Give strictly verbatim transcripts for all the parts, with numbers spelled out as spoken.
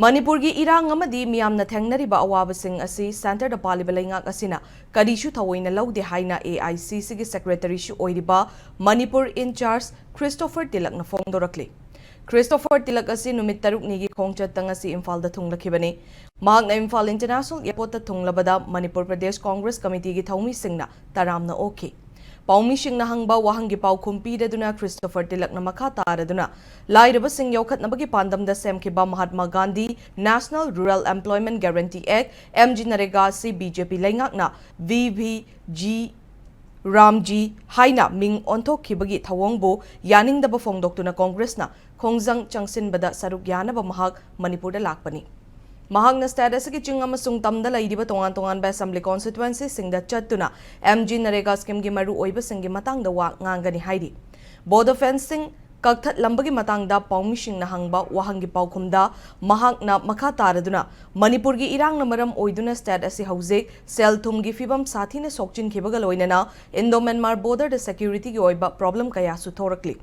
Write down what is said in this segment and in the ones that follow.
ꯃꯅꯤꯄꯨꯔꯒꯤ ꯏꯔꯥꯡ ꯑꯃꯗꯤ ꯃꯤꯌꯥꯝꯅ ꯊꯦꯡꯅꯔꯤꯕ ꯑꯋꯥꯕꯁꯤꯡ ꯑꯁꯤ ꯁꯦꯟꯇꯔꯗ ꯄꯥꯜꯂꯤꯕ ꯂꯩꯉꯥꯛ ꯑꯁꯤꯅ ꯀꯔꯤꯁꯨ ꯊꯑꯣꯏꯅ ꯂꯧꯗꯦ ꯍꯥꯏꯅ ꯑꯦ ꯑꯥꯏ ꯁꯤ ꯁꯤꯒꯤ ꯁꯦꯀ꯭ꯔꯦꯇꯔꯤꯁꯨ ꯑꯣꯏꯔꯤꯕ ꯃꯅꯤꯄꯨꯔ ꯏꯟꯆꯥꯔꯖ ꯈ꯭ꯔꯤꯁꯇꯣꯐꯔ ꯇꯤꯂꯛꯅ ꯐꯣꯡꯗꯣꯔꯛꯂꯤ꯫ ꯈ꯭ꯔꯤꯁꯇꯣꯐꯔ ꯇꯤꯂꯛ ꯑꯁꯤ ꯅꯨꯃꯤꯠ ꯇꯔꯨꯛꯅꯤꯒꯤ ꯈꯣꯡꯆꯠꯇ ꯉꯁꯤ ꯏꯝꯐꯥꯜꯗ ꯊꯨꯡꯂꯛꯈꯤꯕꯅꯤ꯫ ꯃꯍꯥꯛꯅ ꯏꯝꯐꯥꯜ ꯏꯟꯇꯔꯅꯦꯁꯅꯦꯜ ꯑꯦꯌꯔꯄꯣꯔꯠꯇ ꯊꯨꯡꯂꯕꯗ ꯃꯅꯤꯄꯨꯔ ꯄ꯭ꯔꯗꯦꯁ ꯀꯣꯡꯒ꯭ꯔꯦꯁ ꯀꯃꯤꯇꯤꯒꯤ ꯊꯧꯃꯤꯁꯤꯡꯅ ꯇꯔꯥꯝꯅ ꯑꯣꯛꯈꯤ꯫ ꯄꯥꯎꯃꯤꯁꯤꯡꯅ ꯍꯪꯕ ꯋꯥꯍꯪꯒꯤ ꯄꯥꯎꯈꯨꯝ ꯄꯤꯔꯗꯨꯅ ꯈ꯭ꯔꯤꯁꯇꯣꯐꯔ ꯇꯤꯂꯛꯅ ꯃꯈꯥ ꯇꯥꯔꯗꯨꯅ ꯂꯥꯏꯔꯕꯁꯤꯡ ꯌꯣꯛꯈꯠꯅꯕꯒꯤ ꯄꯥꯟꯗꯝꯗ ꯁꯦꯝꯈꯤꯕ Mahatma Gandhi national rural ꯑꯦꯝꯄ꯭ꯂꯣꯏꯃꯦꯟꯠ guarantee ꯑꯦꯛ, ꯑꯦꯝ ꯖꯤ ꯅꯔꯦꯒꯥ ꯑꯁꯤ ꯕꯤ ꯖꯦ ꯄꯤ ꯂꯩꯉꯥꯛꯅ ꯚꯤ ꯚꯤ ꯖꯤ ꯔꯥꯝꯖꯤ ꯍꯥꯏꯅ ꯃꯤꯡ ꯑꯣꯟꯊꯣꯛꯈꯤꯕꯒꯤ ꯊꯧꯑꯣꯡꯕꯨ ꯌꯥꯅꯤꯡꯗꯕ ꯐꯣꯡꯗꯣꯛꯇꯨꯅ ꯀꯣꯡꯒ꯭ꯔꯦꯁꯅ ꯈꯣꯡꯖꯪ ꯆꯪꯁꯤꯟꯕꯗ ꯁꯔꯨꯛ ꯌꯥꯅꯕ ꯃꯍꯥꯛ ꯃꯅꯤꯄꯨꯔꯗ ꯂꯥꯛꯄꯅꯤ꯫ ꯃꯍꯥꯛꯅ ꯁ꯭ꯇꯦꯠ ꯑꯁꯤꯒꯤ ꯆꯤꯡ ꯑꯃꯁꯨꯡ ꯇꯝꯗ ꯂꯩꯔꯤꯕ ꯇꯣꯉꯥꯟ ꯇꯣꯉꯥꯟꯕ ꯑꯦꯁꯦꯝꯕ꯭ꯂꯤ ꯀꯣꯟꯁꯇꯤꯇ꯭ꯋꯦꯟꯁꯤꯁꯤꯡꯗ ꯆꯠꯇꯨꯅ ꯑꯦꯝ ꯖꯤ ꯅꯔꯦꯒꯥ ꯁ꯭ꯀꯤꯝꯒꯤ ꯃꯔꯨꯑꯣꯏꯕꯁꯤꯡꯒꯤ ꯃꯇꯥꯡꯗ ꯋꯥ ꯉꯥꯡꯒꯅꯤ ꯍꯥꯏꯔꯤ꯫ ꯕꯣꯗꯣ ꯐꯦꯟꯁꯤꯡ ꯀꯛꯊꯠꯂꯝꯕꯒꯤ ꯃꯇꯥꯡꯗ ꯄꯥꯎꯃꯤꯁꯤꯡꯅ ꯍꯪꯕ ꯋꯥꯍꯪꯒꯤ ꯄꯥꯎꯈꯨꯝꯗ ꯃꯍꯥꯛꯅ ꯃꯈꯥ ꯇꯥꯔꯗꯨꯅ ꯃꯅꯤꯄꯨꯔꯒꯤ ꯏꯔꯥꯡꯅ ꯃꯔꯝ ꯑꯣꯏꯗꯨꯅ ꯁ꯭ꯇꯦꯠ ꯑꯁꯤ ꯍꯧꯖꯤꯛ ꯁꯦꯜ ꯊꯨꯝꯒꯤ ꯐꯤꯕꯝ ꯁꯥꯊꯤꯅ ꯁꯣꯛꯆꯤꯟꯈꯤꯕꯒ ꯂꯣꯏꯅꯅ ꯏꯟꯗꯣ ꯃ꯭ꯌꯥꯟꯃꯥꯔ ꯕꯣꯔꯗꯔꯗ ꯁꯦꯀ꯭ꯌꯨꯔꯤꯇꯤꯒꯤ ꯑꯣꯏꯕ ꯄ꯭ꯔꯣꯕ꯭ꯂꯦꯝ ꯀꯌꯥꯁꯨ ꯊꯣꯔꯛꯂꯤ꯫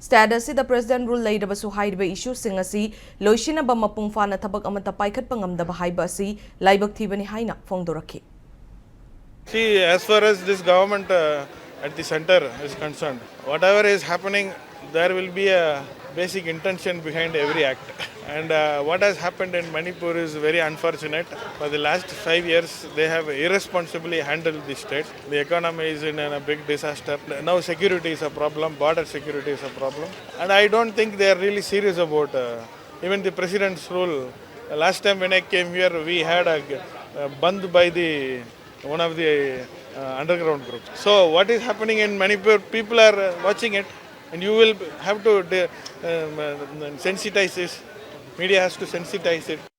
ꯁ꯭ꯇꯦꯠ ꯑꯁꯤꯗ ꯄ꯭ꯔꯦꯁꯤꯗꯦꯟꯠ ꯔꯨꯜ ꯂꯩꯔꯕꯁꯨ ꯍꯥꯏꯔꯤꯕ ꯏꯁꯨꯁꯤꯡ ꯑꯁꯤ ꯂꯣꯏꯁꯤꯟꯅꯕ ꯃꯄꯨꯡ ꯐꯥꯅ ꯊꯕꯛ ꯑꯃꯠꯇ ꯄꯥꯏꯈꯠꯄ ꯉꯝꯗꯕ ꯍꯥꯏꯕ ꯑꯁꯤ ꯂꯥꯏꯕꯛ ꯊꯤꯕꯅꯤ ꯍꯥꯏꯅ ꯐꯣꯡꯗꯣꯔꯛꯈꯤ꯫ See, as far as this government uh, at the center is concerned, whatever is happening, there will be a basic intention behind every act. And uh, what has happened in Manipur is very unfortunate. For the last five years, they have irresponsibly handled the state. The economy is in a big disaster. Now, security is a problem, border security is a problem. And I don't think they are really serious about uh, even the president's rule. Last time when I came here, we had a, a bandh by the one of the uh, underground groups. So what is happening in Manipur, people are uh, watching it, and you will have to de- um, uh, sensitize this. Media has to sensitize it.